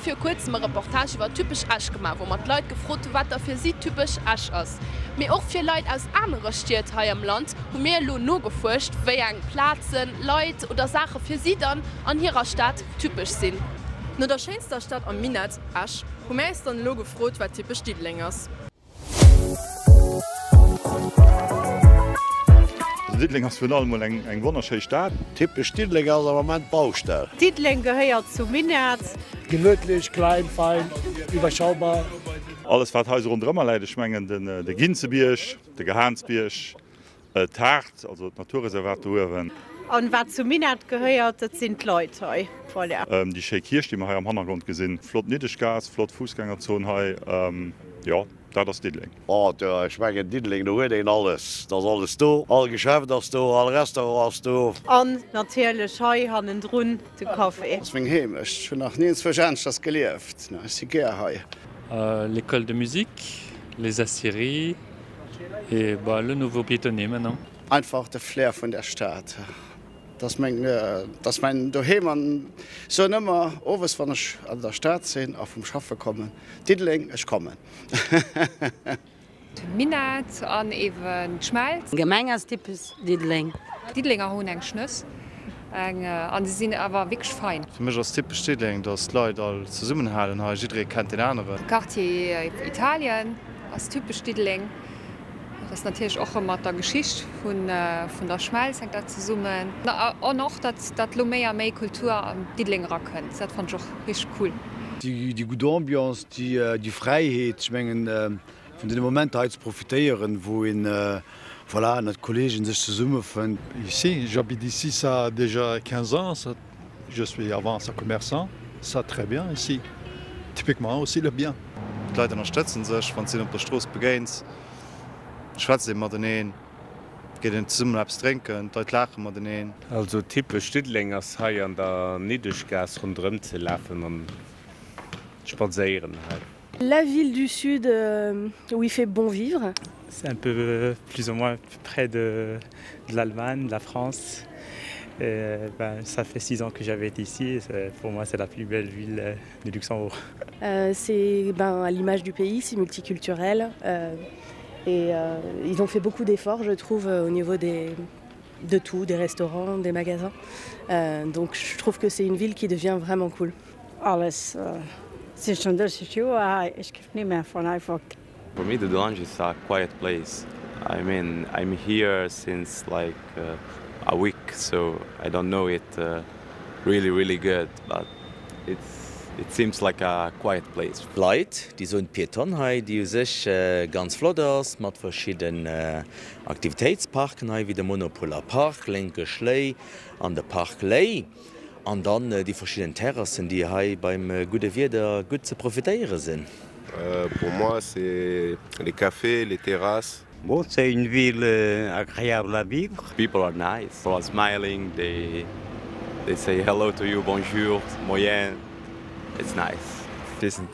viru kuerzem e Reportage iwwer typesch Esch gemaach, wou mer d'Leit gefrot hu wat da fir si typesch Esch ass. Mee och fir Leit aus anere Stied hei am Land hu mir elo nogefuerscht, wéi eng Plazen, Leit oder Saache fir si dann an hirer Stad typesch sinn. No der schéinster Stad am Minett, Esch, hu mär eis dann elo gefrot, wat typesch Diddeleng ass. Diddeleng ass virun allem mol eng wonnerschéi Stad. Typesch Diddeleng ass am Moment Baustell. Diddeleng gehéiert zu Minett. Gemütlich, klein, fein, überschaubar. Alles wat hei sou ronderëmmer läit, ech mengen de Ginzebierg, de Gehaansbierg, D'Haard, also d'Naturreservat do uewen. An wat zum Minett gehéiert, dat sinn d'Leit hei. Voilà. Déi schéi Kierch, déi mer hei am Hannergrond gesinn. Flott Niddeschgaass, flott Fussgängerzon hei. Jo, dat ass Diddeleng. Oh, ech mengen Diddeleng, do huet een alles. Et ass alles do. All Geschäft ass do, all Restaurant ass do. An natierlech hei hannendrun de Café. Ass meng Heemecht. Ech hunn nach niergendzwousch aneschters gelieft. Ech si gär hei. L'école de musique, les aciéries. Et bah le nouveau piétonnier maintenant. Einfach de Flair vun der Stad, dat ass meng, dat ass mäin Doheem an soen ëmmer owes wann ech an der Stad sinn a vum Schaffe kommen, Diddeleng, ech kommen. D'Minett an eeben d'Schmelz. Gemeng ass typesch Diddeleng. D'Diddelenger hunn eng Schnëss, eng, an se sinn awer wierklech fein. Fir mech ass typesch Diddeleng, dass d'Leit all zesummenhalen hei, jidderee kennt deen aneren. De Quartier Italien ass typesch Diddeleng. Dat ass natierlech och rëm mat der Geschicht vun der Schmelz hänkt dat zesummen. An och, datt datt lo méi a méi Kultur an Diddeleng erakënnt, dat fannen ech och richteg cool. Déi gutt Ambiance, déi Fräiheet, ech mengen vun deene Momenter hei ze profitéieren, wou een, voilà, ënnert Kollegen sech zesummefënnt. Ici, j'habite ici ça déjà 15 ans, ça je suis avant ça commerçant, ça très bien ici, typiquement aussi le bien. D'Leit ënnerstëtzen sech, wann s de een op der Strooss begéins, schwätzt ee mateneen, geet een zesummen eppes drénken, d'Leit laache mateneen. Also typesch Diddeleng ass hei an der Niddeschgaass ronderëm ze lafen an spadséieren hei. La ville du sud où il fait bon vivre. C'est un peu plus ou moins près de de l'Allemagne, de la France. Et ben ça fait 6 ans que j'habite ici et pour moi c'est la plus belle ville du Luxembourg. Euh, c'est ben à l'image du pays, c'est multiculturel euh, et euh, ils ont fait beaucoup d'efforts je trouve au niveau des de tout, des restaurants, des magasins. Euh, donc je trouve que c'est une ville qui devient vraiment cool. Alles sinn schon 30 Joer hei, ech giff ni méi vun hei fort. For me Dudelange is a quiet place. I mean I'm here since like a week so I don't know it really really good but it's it seems like a quiet place. Leit déi Zone piétonne hei, déi u sech ganz flott ass, mat verschidden Aktivitéitsparken hei wéi de Monopoler Park, Lénkesch Léi an de Park Léi. An dann déi verschidden Terrassen, déi hei beim gudde Wieder gutt ze profitéiere sinn. Pour moi c'est les cafés, les terrasses. Bon c'est une ville agréable à vivre. People are nice, people are smiling, they they say hello to you, bonjour, moien, it's nice.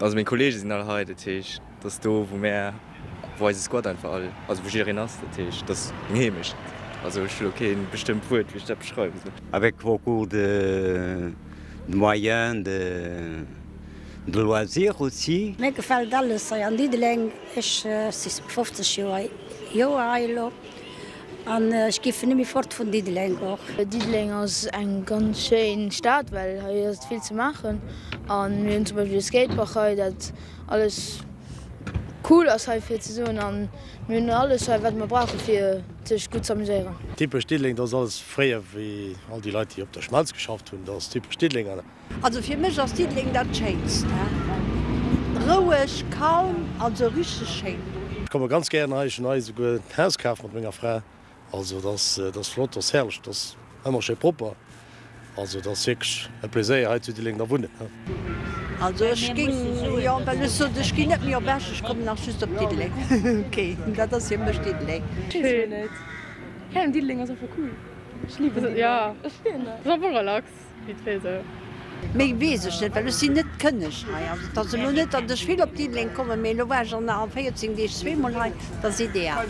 Also meng Kollege sinn all hei, dat heescht dat ass do wou mär, wou eise Squad einfach all, also wou jiddereen ass, dat heescht dat ass meng Heemecht. Also ech hu lo keen bestëmmt Wuert wéi ech dat beschreiwe soll. Avec beaucoup de moyens de de loisirs aussi. Mir gefält alles hei an Diddeleng. Ech si 50 Joer Joer hei elo an ech giff net méi fort vun Diddeleng och. Diddeleng ass eng ganz schéin Stad, well hei ass et vill ze maachen an mir hunn zum Beispill de Skatepark hei, dat alles cool ass hei fir ze soen an mir hunn alles hei wat mer brauche fir sech gutt z'amuséieren. Typesch Diddeleng, dat ass alles fréier wéi all déi Leit déi op der Schmelz geschafft hunn, dat ass typesch Diddeleng. Also fir mech ass Diddeleng dat schéinst, roueg, calm, also richteg schéin. Ech komme ganz gären hei, ech hunn hei esouguer en Haus kaf mat menger Fra, also et ass, et ass flott, et ass herrlech, et ass ëmmer schéi propper, also et ass wierklech e Pleséier hei zu Diddeleng da wunnen. Also ech géing, jo, well ech sot, ech ginn net méi op Esch, ech kommen nach just op Diddeleng, ok, dat ass fir mech Diddeleng. Ech weess et net, keng Ahnung, Diddeleng ass einfach cool, ech liben Diddeleng, jo, ech weess net, ass einfach relax. Vite fait sou. Méi weess ech net, well ech sinn net kënneg hei. Also et ass elo net, datt ech vill op Diddeleng kommen, mee elo war ech an 14 Deeg zweemol hei. Dat ass ideal.